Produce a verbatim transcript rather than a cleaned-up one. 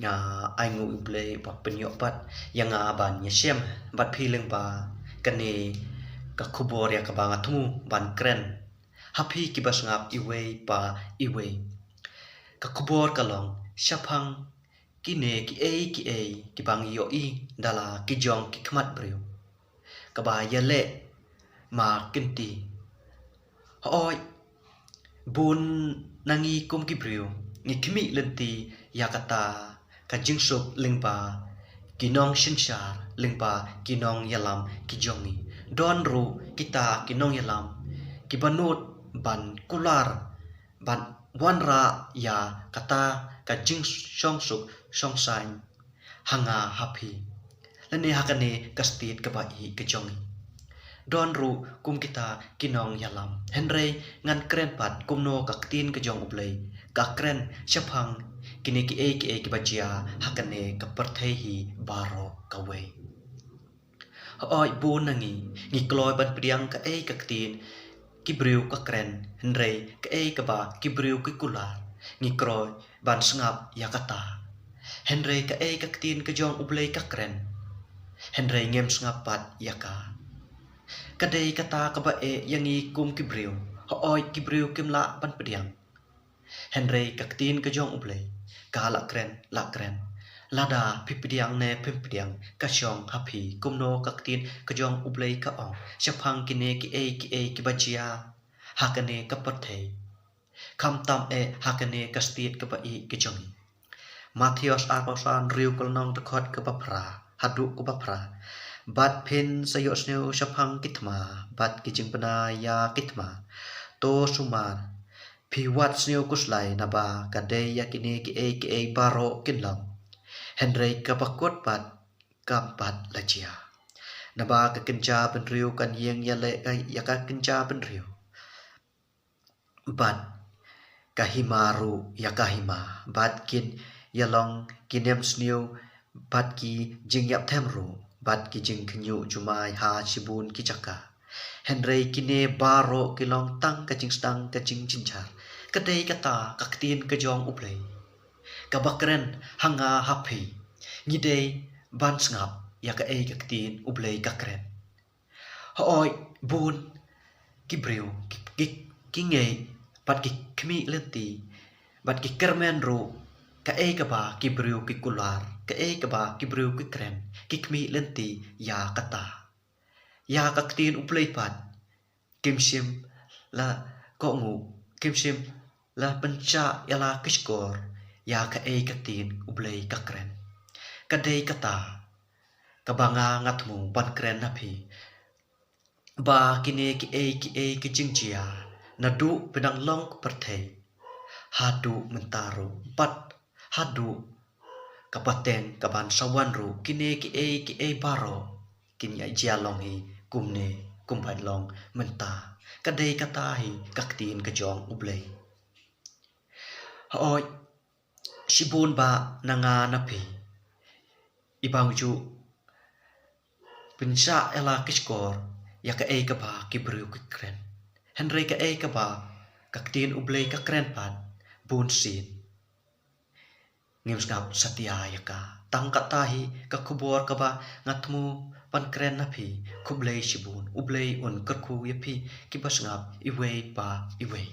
Nga ai nguh ïa u Blei ba pynïoh pat ïa nga ban ïashem bad phi lyngba kane ka khubor ïa kaba nga thmu ban kren ha phi kiba sngap iwei pa iwei. Ka khubor ka long shaphang kine kiei kiei kiba ngi ïohi da la ki jong ki khmat briew kaba ïaleh markynti. Hooid, bun na ngi kum ki briew ngi khmih lynti ïa kata ka jingsuk lyngba ki nongsynshar, lyngba ki nongïalam ki jong ngi. Don ruh kita ki nongïalam kiba nud ban kular ban wanrah ïa kata ka jingshongsuk shongsaiñ ha nga ha phi lane ha kane ka state kaba ïeit ka jong ngi. Don ruh kum kita ki nongïalam, hynrei ngan kren pat kumno ka ktien ka jong U Blei ka kren shaphang kine kiei kiei kiba jia ha kane ka pyrthei hi baroh kawei. Hooid, bun na ngi ngi kloi ban pdiang kaei ka ktien ki briew ka kren, hynrei kaei kaba ki briew ki kular ngi kloi ban sngap ïa kata. Hynrei kaei ka ktien ka jong U Blei ka kren, hynrei ngim sngap pat ïa ka. Ka dei kata kaba eh ïa ngi kum ki briew. Hooid, ki briew kim lah ban pdiang. Hynrei ka ktien ka jong U Blei ka la kren, la kren. Lada phi pdiang ne phim pdiang, ka shong ha phi kumno ka ktien ka jong U Blei ka ong shaphang kine kiei kiei kiba jia ha kane ka pyrthei, khamtam eh ha kane ka state kaba ïeit ka jong ngi. Mathaios arphew san, hynriew ka lynnong, dkhot kaba phra haduh kaba phra. Bad phin sa ïohsngew shaphang ki thma bad ki jingbna ïa ki thma. To sumar, phi wad sniew khuslai, naba ka dei ïa kine kiei kiei baroh kin long, hynrei kaba kut pat kam pat la jia. Naba ka kynja bynriew kan ïeng ïaleh ïa ka kynja bynriew, bad ka hima ruh ïa ka hima, bad kin ïalong ki nemsniew bad ki jingïapthem ruh, bad ki jingkhynñiuh jumai ha shibun ki jaka. Hynrei kine baroh ki long tang ka jingsdang ka jingjynjar. Ka dei kata ka ktien ka jong U Blei kaba kren ha nga ha phi. Ngi dei ban sngap ïa kaei ka ktien U Blei ka kren. Hooid, bun ki briew ki, ki, ki ngeit bad ki khmih lynti bad ki kyrmen ruh kaei kaba ki briew ki kular, kaei kaba ki briew ki kren, ki khmih lynti ïa kata. Ïa ka ktien U Blei pat kim shym la kohnguh, kim shym la pynshah ïa la ki shkor ïa kaei ka ktien U Blei ka kren. Ka dei kata kaba nga nga thmu ban kren na phi, ba kine kiei kiei ki jingjia naduh pynang long ka pyrthei haduh mynta ruh, bad haduh ka pateng kaban sa wan ruh, kine kiei kiei baroh kin ïa jia long hi kumne kumba long mynta. Ka dei kata hi ka ktien ka jong U Blei. Hooid, shibun ba na nga na phi i bang ju pynshah ïa la ki shkor ïa kaei kaba ki briew ki kren. Hynrei kaei kaba ka ktien U Blei ka kren pat, bun sien ngim sngap satia ïa ka. Tang kata hi ka khubor kaba nga thmu ban kren na phi. Khublei shibun. U Blei un kyrkhu ïa phi kiba sngap iwei pa iwei.